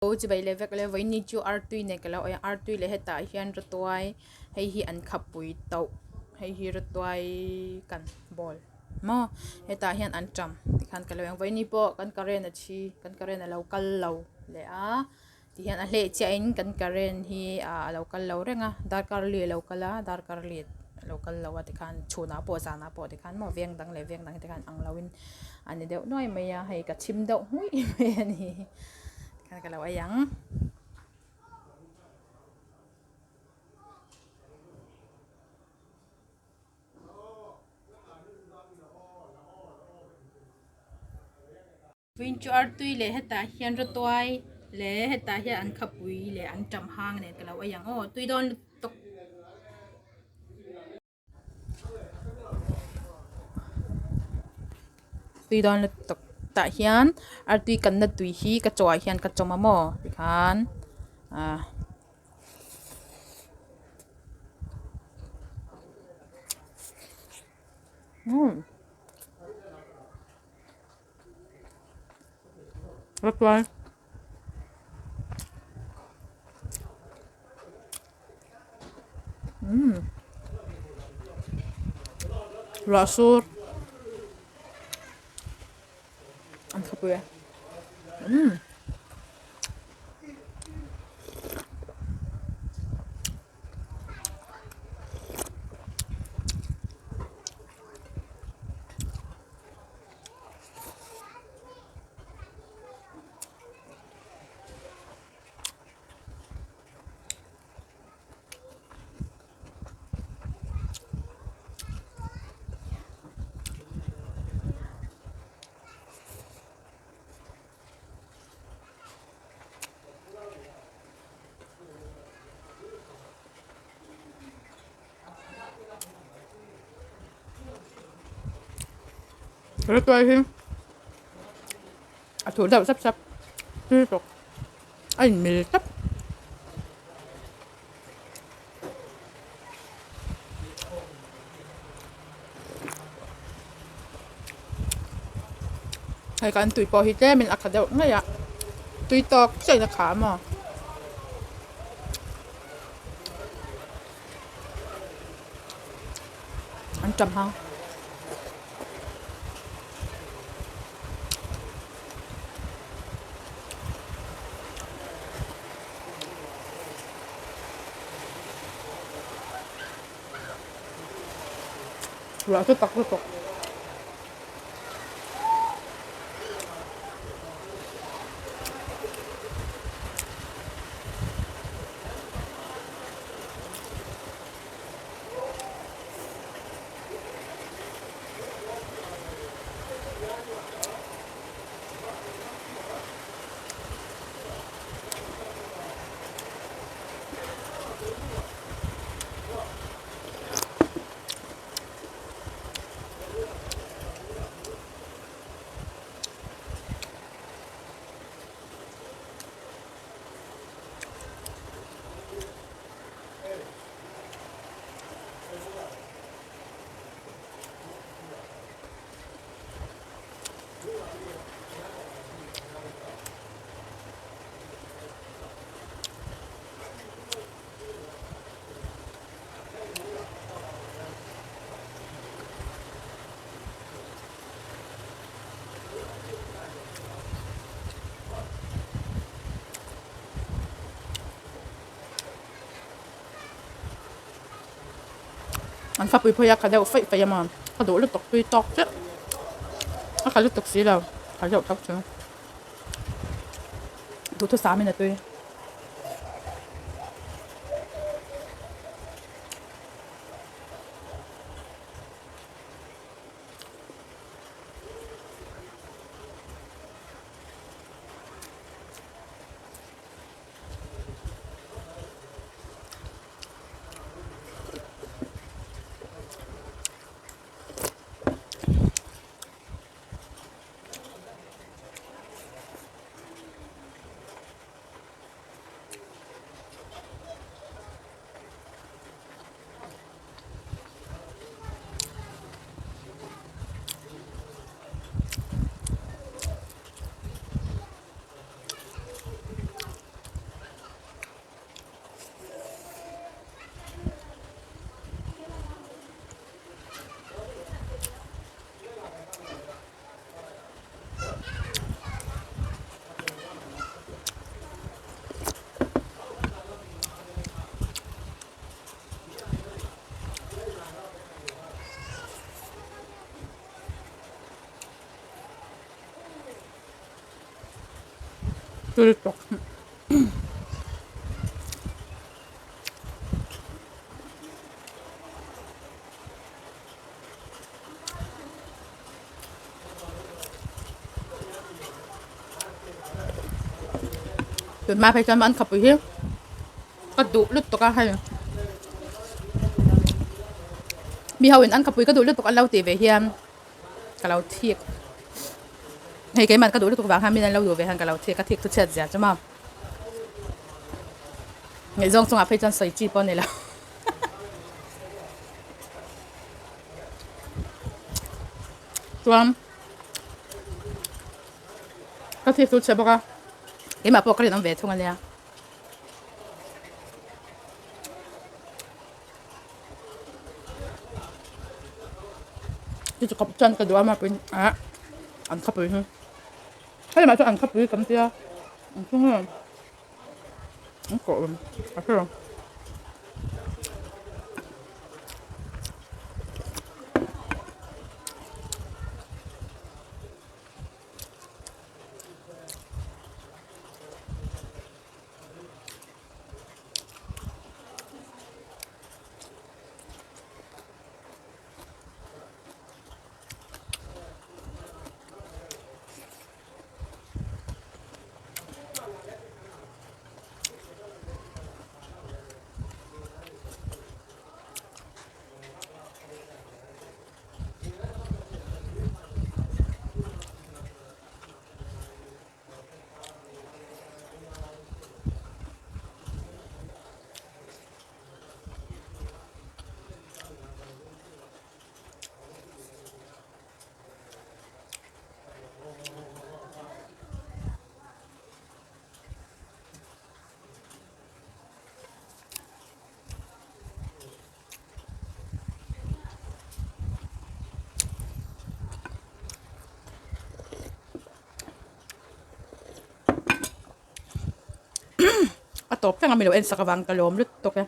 Aw chibai leh vek le vawiin ni chu artui nen ka lo awih a artui leh hetah hian rawtuai hei hi an khapui tauh hei hi rawtuai kan bawl maw hetah hian an ṭam tikhan ka lo en vawiin ni pawh kan current a thi kan current a lo kal lo leh a tihian a hleh chiah in kan current hi ah a lo kal lo reng a darkar li a lo kal a darkar li a lo kal lo a tikhan chhunah pawh zanah pawh tikhan maw veng dang leh veng dang te khan ang lo in a ni deuh nuai mai a hei ka chim deuh hmuih mai a ni. Ka lo ei ang. Vawiin chu artui leh hetah hian rawtuai leh hetah hian an khapui leh an ṭam hang nen ka lo ei ang aw tui dawn lutuk. Tui dawn lutuk tah hian artui kanna tui hi ka chaw ah hian ka chawm a maw tikhan ah umm rawtuai. Umm ruah sur an khawpui a umm. Rawtuai hi a thur deuh sap sap tui bawk a inmil tlat. Hei kan tui pawh hi tlemin a kha deuh ngei a tui tawk chiah in a kha maw. An ṭam hang. Ruah chu tak lutuk. An khapui phei a kha deuh feih feih a maw ka duh lutuk tui tawk chiah a kha lutuk si lo kha deuh thak chu duhthusam in a tui. Tui lutuk. Tunhma phei chuan an khapui hi ka duh lutuk a hei mi ho in an khapui ka duh lutuk an lo tih ve hian ka lo thik hei keimah ka duh lutuk vang hian min an lo duh ve hian ka lo thik ka thik thu chhiat zia chu maw ngaihzawng chungah phei chuan sawi chi pawh a ni lo. Chuan ka thik chu chhe bawk a keimah pawh ka rinawm ve thung ania. Chu chu kawp chuan ka duh a mapui ah an khawpui hi hei mah chu an khawpui kan tia an thung a. An kawh awm a hre lo. A tawp thleng a mi lo en sak avang ka lawm lutuk e.